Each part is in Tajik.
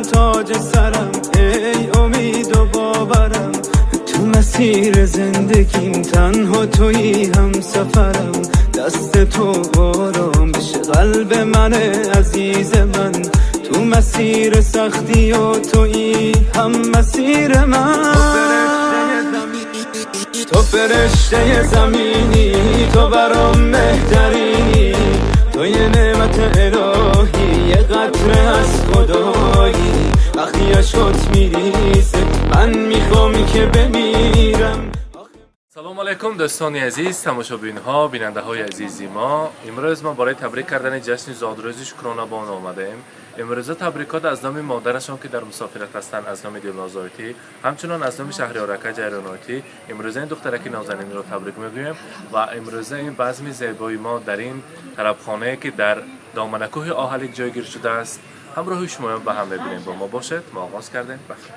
تاج سرم، ای امید و باورم. تو مسیر زندگیم تنها تویی هم سفرم. دست تو آرامش قلب من، عزیز من. تو مسیر سختی و تویی هم مسیر من. تو فرشته زمینی، تو برام بهترینی. تو یه نعمت الهی، یه قطره از خدایی. وقتی اشکات میریزه، من میخوام که بمیرم. Салому алайкум, дӯстони азиз, тамошобинҳо, бинандаҳои азизи мо. Имрӯз мо барои табрик кардани ҷашни зодрӯзи Шукронабону омадаем. Имрӯза табрикот аз номи модарашон, ки дар мусофират ҳастанд, аз номи Дилнозоитӣ, ҳамчунон аз номи Шаҳриёрака Ҷайроноитӣ имрӯза ин духтараки нозанинро табрик мегӯем. Ва имрӯза ин базми зебои мо дар ин тарабхонае, ки дар доманакӯҳи Оҳалик ҷойгир шудааст, ҳамроҳи шумоён ба ҳам мебинем. Бо мо бошед, мо оғоз кардем. Бахайр.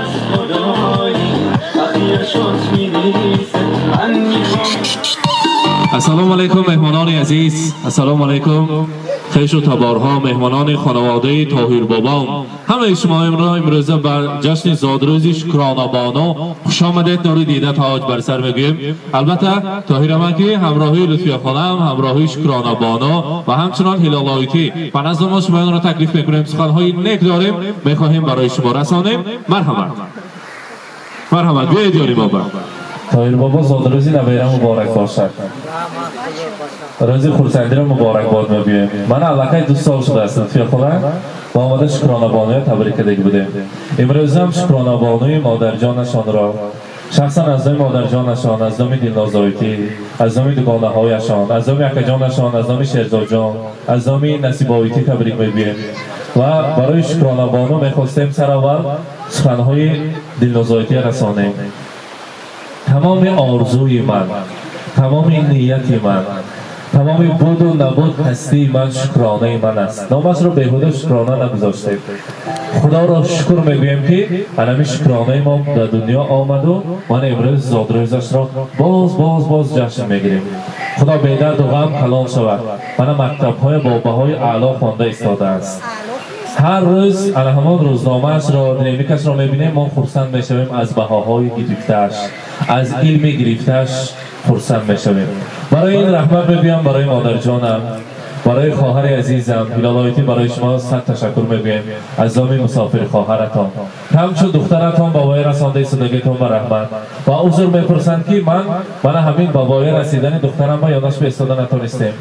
از خدایی، وقتی اشکات میریزه، من میخوام Ассалому алайкум, меҳмонони азиз, ассалому алайкум, хешу таборҳо, меҳмонони хонаводаи Тоҳирбобон. Ҳамаи шуморо имрӯза бар ҷашни зодрӯзи Шукронабону хушомадед, нури дида, тоҷ бар сар мегӯем. Албатта, Тоҳираман, ки ҳамроҳии Лутфияхонам, ҳамроҳии Шукронабону ва ҳамчунон Ҳилолоитӣ ба назди мо шумоёнро таклиф мекунем. Суханҳои нек дорем, мехоҳем барои шумо расонем. Марҳамат, марҳамат, биёед, ёри бобо. Тоҳирбобо, зодрӯзи набера муборак бошад, рӯзи хурсандиро муборакбод мегӯем. Ман аллакай 2 сол шудааст, Лутфияхона, мо омада Шукронабонуя табрик кардагӣ будем. Имрӯзам Шукронабонуи модарҷонашонро шахсан аз номи модарҷонашон, аз номи Дилнозоитӣ, аз номи дугонаҳояшон, аз номи акаҷонашон, аз номи Шерзоҷон, аз номи Насибоитӣ табрик мегӯем. Ва барои Шукронабону мехостем сараввал суханҳои Дилнозоитӣ расонем. Тамоми орзуи ман, тамоми нияти ман, тамоми буду набуд, ҳастии ман Шукронаи ман аст. Номашро беҳуда Шукрона нагузоштем. Худоро шукр мегӯем, ки анами Шукронаи мо ба дунё омаду ман имрӯз зодрӯзашро боз, боз, боз ҷашн мегирем. Худо бедарду ғам калон шавад. Мана, мактабҳои бо баҳои аъло хонда истодааст. Ҳар рӯз ана ҳамон рӯзномаашро, дневник ашро мебинем, мо хурсанд мешавем, аз баҳоҳои гирифтааш, аз илми гирифтааш хурсанд мешавем. Барои ин раҳмат мегӯям барои модарҷонам, барои хоҳари азизам Ҳилолоитӣ. Барои шумо сад ташаккур мегӯем аз номи мусофири хоҳаратон. Ҳамчун духтаратон ба воя расонда истодагитон ба раҳмат ва узр мепурсанд, ки ман мана ҳамин ба воя расидани духтарам ба ёнаш истода натонистем.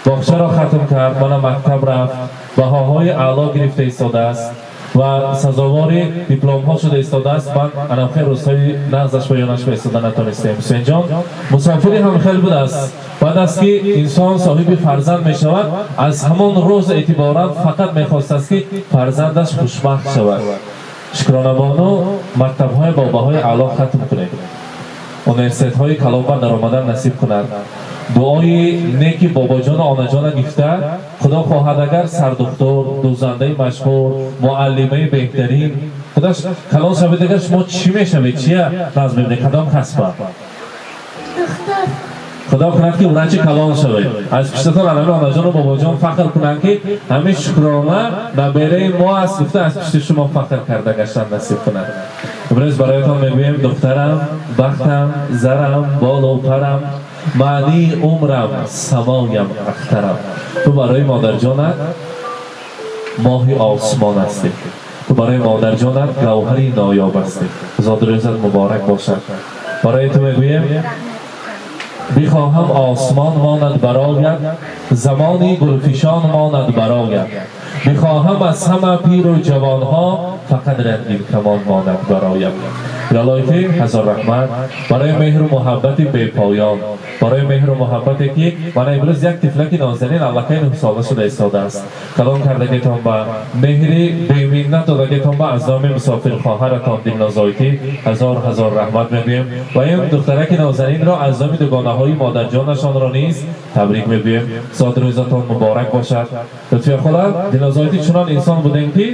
Боғчаро хатм кард, мана мактаб рафт, баҳоҳои аъло гирифта истодааст ва сазовори дипломҳо шуда истодааст. Ман анамхел рӯзҳои нағзаш ба ёнаш ба истода натонистем. Ҳусейнҷон, мусофирӣ ҳам хел будааст. Баъд аз ки инсон соҳиби фарзанд мешавад, аз ҳамон рӯз эътиборан фақат мехостааст, ки фарзандаш хушбахт шавад. Шукронабону, мактабҳои бо баҳои аъло хатм кунед, университетҳои калонбар даромадан насиб кунад. Дуои неки бобоҷону онаҷона гифта, худо хоҳад агар, сардухтур, дӯзандаи машҳур, муаллимаи беҳтарин худаш калон шавед. Агар шумо чӣ мешавед, чия наз мебинед, кадом касба? Духтур. Худо кунад, ки врачи калон шавед. Аз пиштатон анами онаҷону бобоҷон фахр кунанд, ки ҳамин Шукрона набераи мо аст гуфта, аз пишти шумо фахр карда гаштан насиб кунад. Имрӯз бароятон мегӯем: духтарам, бахтам, зарам, болу парам, маънии умрам, самоям, ахтарам. Ту барои модарҷонат моҳи осмон ҳастӣ, ту барои модарҷонат гавҳари ноёб ҳастӣ. Зодрӯзат муборак бошад. Барои ту мегӯем: бихоҳам осмон монад бароят, замони гулфишон монад бароят. Бихоҳам аз ҳама пиру ҷавонҳо фақат рангин камон монад бароят. Ҳилолоитӣ, ҳазор раҳмат барои меҳру муҳаббати бепоён, барои меҳру муҳаббате, ки мана имрӯз як тифлаки нозанин, аллакай 9-сола шуда истодааст, калон кардагитон, ба меҳри беминнат додагитон ба аз номи мусофир хоҳаратон Дилнозоитӣ ҳазор ҳазор раҳмат мегӯем. Ва ин духтараки нозанинро аз номи дугонаҳои модарҷонашонро низ табрик мегӯем. Зодрӯзатон муборак бошад. Лутфия хола, Дилнозоитӣ чунон инсон будем, ки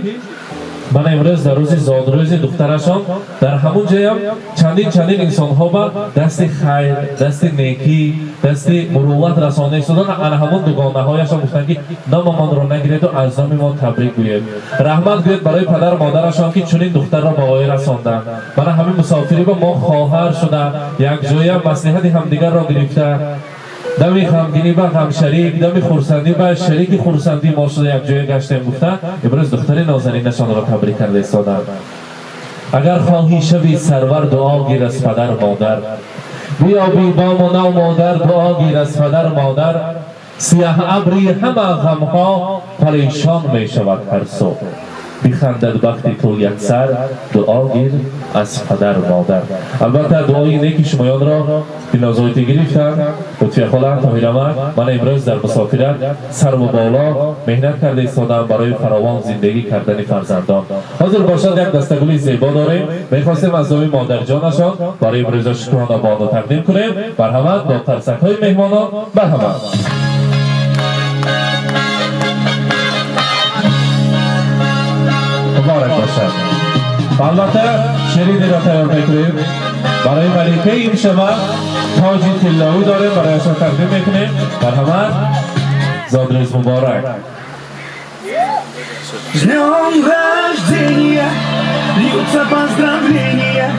Ман имрӯз дар рӯзи зодрӯзи духтарашон дар ҳамун ҷоям чандин чандин инсонҳо ба дасти хайр, дасти некӣ, дасти мурувват расонда истодан. Ана ҳамун дугонаҳояшон гуфтанд, ки номамонро нагиреду аз номи мо табрик гӯед, раҳмат гӯед барои падару модарашон, ки чунин духтарро ба воя расонданд. Мана ҳамин мусофирӣ ба мо хоҳар шуда, якҷоя маслиҳати ҳамдигарро гирифта, дами ғамгинӣ ба ғамшарик, дами хурсандӣ ба шарики хурсандӣ мо шуда якҷоя гаштем гуфта, имрӯз духтари нозанинашонро табрик карда истоданд. Агар хоҳӣ шави сарвар, дуо гир аз падару модар, биёбӣ бому нав модар, дуо гир аз падару модар. Сиёҳ абри ҳама ғамҳо парешон мешавад ҳар субҳ, бихандад бахти ту яксар, дуо гир аз падару модар. Албатта, дуои неки шумоёнро дилнозоитӣ гирифтанд. Лутфия хола, Тоҳирама, ман имрӯз дар мусофират сарву боло меҳнат карда истодам барои фаровон зиндагӣ кардани фарзандон. Ҳозир бошад, як дастагули зебо дорем, мехостем аз номи модарҷонашон барои имрӯза Шукрона бону тақдим кунем. Марҳамат, бо қарсакҳои меҳмонон, марҳамат. Муборак бошад. Албатта, ширинеро тайёр мекунем барои маликаи ин шаба. Тоҷи тиллоӣ дорем, барояшон тақдим мекунем. Марҳамат, зодрӯз муборак. С днем рождения! Льются поздравления.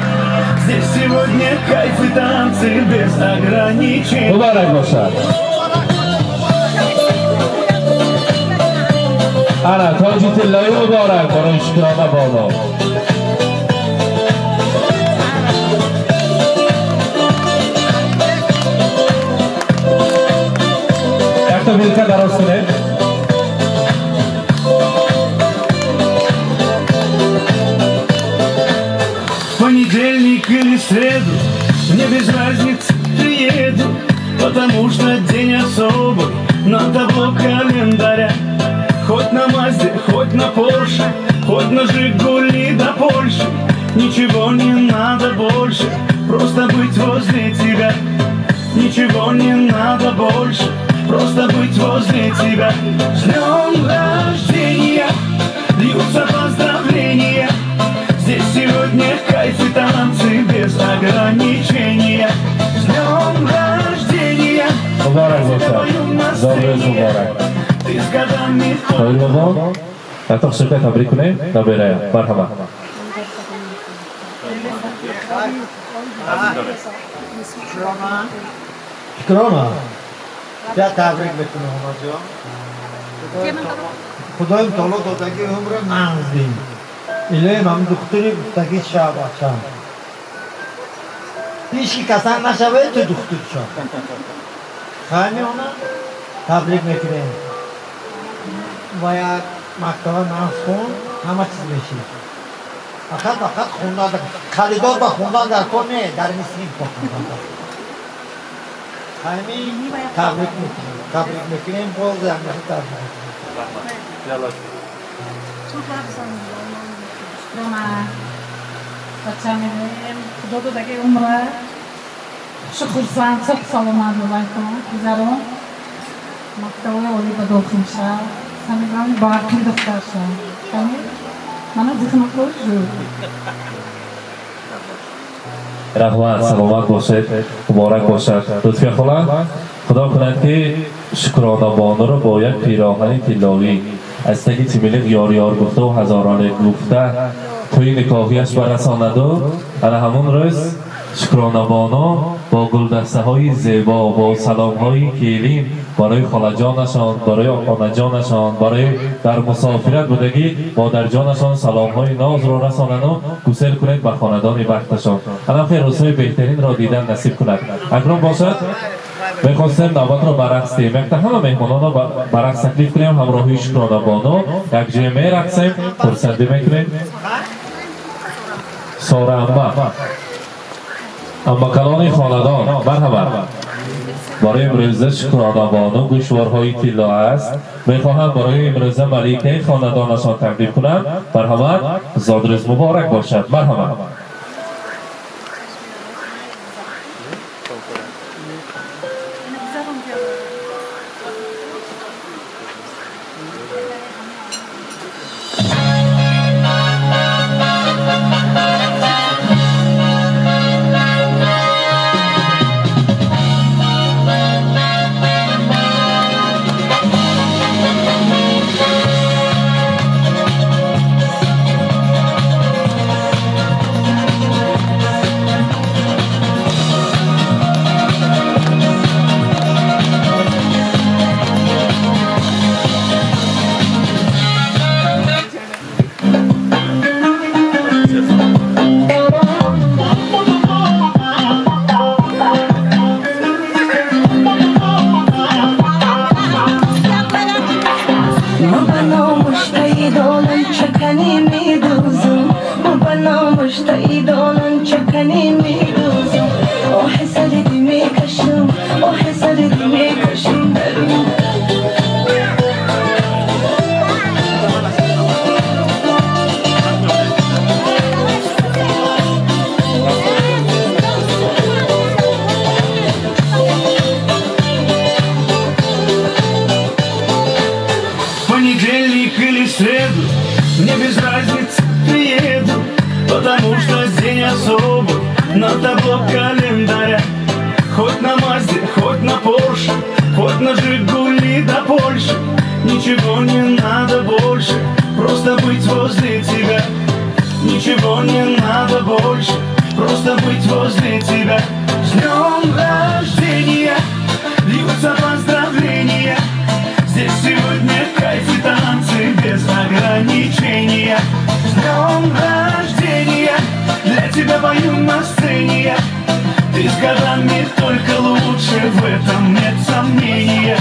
Здесь сегодня кайф и танцы без ограничений. Муборак бошад. Ана тоҷи тиллоӣ муборак барои Шукрона бону. Якта вилка дароз кунед. В понедельник или среду, мне без разницы, приеду, потому что день особый на табло календаря. Хоть на Мазде, хоть на Порше, хоть на Жигули до Польши. Ничего не надо больше, просто быть возле тебя. Ничего не надо больше, просто быть возле тебя. С днем рождения! Льются поздравления. Здесь сегодня кайф и танцы без ограничения. С днем рождения! Муборак бошад, зодрӯз муборак. Ты с годами Тоҳир бобо, якта хушрӯка табрик кунем наберая. Марҳамат. Шукрона, Шукрона, я табрик мекунам, ҳомаҷон. Худоим таоло додаги умра нағз дин. Илоҳим, ҳам духтури гуфтагӣ шав, бачам. Ҳички касал нашавед, ту духтур шав. Хайми она табрик мекунем. Ва як мактаба нағз хон, ҳама чиз мешӣ. Фақат фақат хондан, калидор ба хондан дар кор не, дар мисрин хондан. Хайми табрик мекунем. Табрик мекунем, боз як нафар табрик мекунем. Шукрона бача мегӯем, худо додаги умра хушу хурсанд, сиҳ саломат бубайкун, гузарон, мактабҳои олӣ ба дохил шав, самое главное, боақил духтар шав. Мана зихнақош шуд. Раҳмат, саломат бошед, муборак бошад. Лутфия хола, худо кунад, ки Шукрона бонуро бо як пироҳани тилловӣ аз таги тимилиқ ёр ёр гуфтаву ҳазороне гуфта тӯи никоҳияш барасонаду ана ҳамун рӯз Шукрона бону бо гулдастаҳои зебо, бо саломҳои келин барои холаҷонашон, барои онаҷонашон, барои дар мусофират будагӣ модарҷонашон саломҳои нозро расонану гусел кунед ба хонадони вақташон. Ана рӯзҳои беҳтаринро дидан насиб кунад. Акнун бошад, мехостем навбатро ба рақс диҳем. Якта ҳама меҳмононро ба рақс таклиф кунем. Ҳамроҳии Шукрона бону якҷоя мерақсем, хурсандӣ мекунем. Сора амма, аммакалони хонадон, марҳамат. Барои имрӯза Шукрона бону гӯшворҳои тилло аст, мехоҳам барои имрӯза маликаи хонадонашон тақдим кунам. Марҳамат, зодрӯз муборак бошад, марҳамат. چکنی میدوزم و بنامش تاییدانان چکنی میدوزم آه سردی میکشم آه سردی میکشم درون. Понедельник или среду, мне без разницы, приеду, потому что день особый на табло календаря. Хоть на Мазде, хоть на Порше, хоть на Жигули до Польши, ничего не надо больше, просто быть возле тебя. Ничего не надо больше, просто быть возле тебя. С днем рождения, льются поздравления. Здесь сегодня кайф и танцы без ограничения. С днем рождения, для тебя пою на сцене я. Ты с годами только лучше, в этом нет сомнения.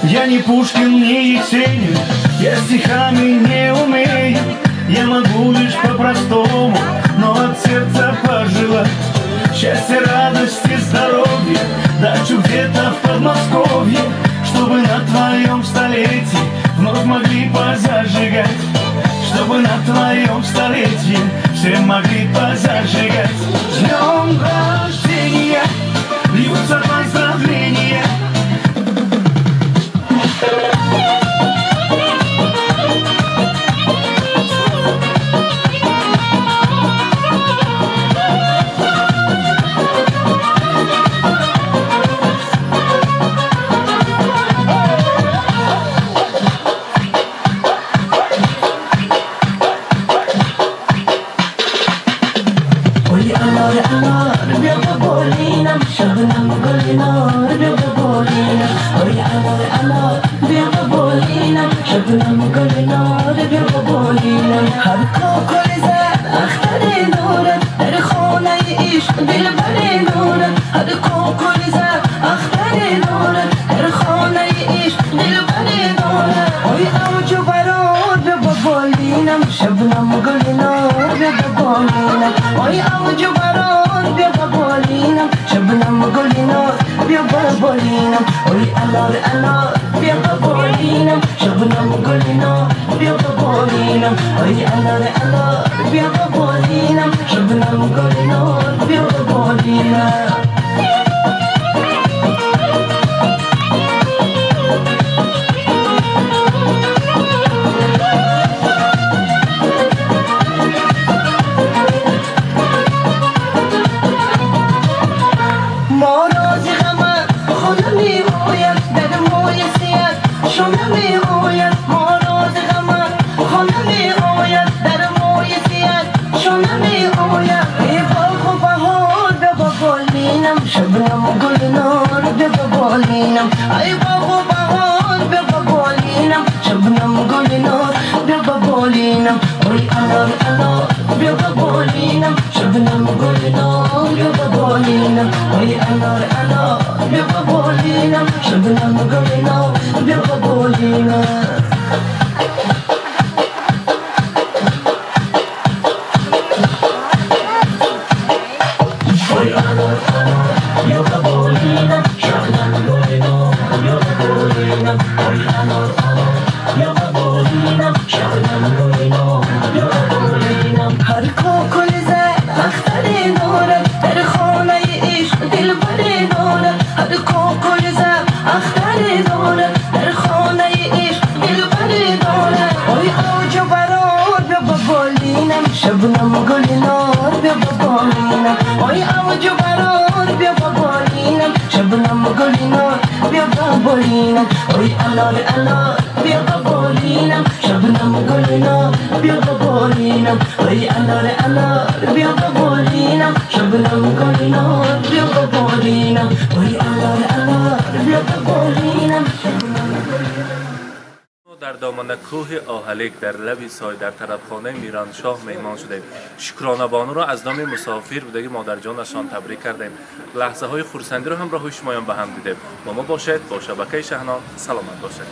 Я не Пушкин, не Есенин, я стихами не умею. Я могу лишь по-простому, но от сердца пожелать счастья, радости, здоровья, дачу где-то в Подмосковье, чтобы на твоем столетии вновь могли позажигать, чтобы на твоем столетии все могли позажигать. С днем рождения, льются поздравления. Oy anar anar بیا ببالینم شبنم گل نار بیا ببالینم oy anar anar بیا ببالینم شبنم گل نار بیا ببالینم هر کوکل زد اختر دارد در خانه عشق دلبر دارد هر کوکل زد اختر دارد در خانه عشق دلبر دارد oy اوج و برار بیا ببالینم شبنم گل نار بیا ببالینم oy اوج و برار بیا ببالینم شبنم گل نار بیا ببالینم oy انار انار بیا ببالینم شبنم گل نار بیا ببالینم oy انار انار بیا ببالینم شبنم گل نار بیا ببالینم. ما راز غمت خود می‌آید در موی سیاه شانه می‌آید ما راز غمت خانه می‌آید در موی سیاه شانه می‌آید ای باغ و بهار بیا ببالینم شبنم گل نار بیا ببالینم ای باغ و بهار بیا ببالینم شبنم گل نار بیا ببالینم ای انار انار بیا ببالینم شبنم گل نار بیا ببالینم ای انار انار بیا ببالینم شبنم گل نار بیا ببالینم. Oy anar anar بیا ببالینم شبنم گل نار بیا ببالینم oy anar anar بیا ببالینم شبنم گل نار بیا ببالینم هر کوکل زد اختر دارد در خانه عشق دلبر دارد هر کوکل زد اختر دارد در خانه عشق دلبر دارد oy اوج و برار بیا ببالینم شبنم گل نار بیا ببالینم oy اوج و برار بیا ببالینم شبنم گل نار بیا ببالینم oy انار انار بیا ببالینم شبنم گل نار بیا ببالینم oy انار انار بیا ببالینم شبنم گل نار بیا ببالینم oy انار انار بیا ببالینم شبنم گل дар домана кӯҳи Оҳалик, дар лаби сой, дар тарабхонаи Мираншоҳ меҳмон шудем. Шукронабонуро аз номи мусофир будаги модарҷонашон табрик кардем. Лаҳзаҳои хурсандиро ҳамроҳи шумоён ба ҳам дидем. Бо мо бошед, бо шабакаи Шаҳнон. Саломат бошед.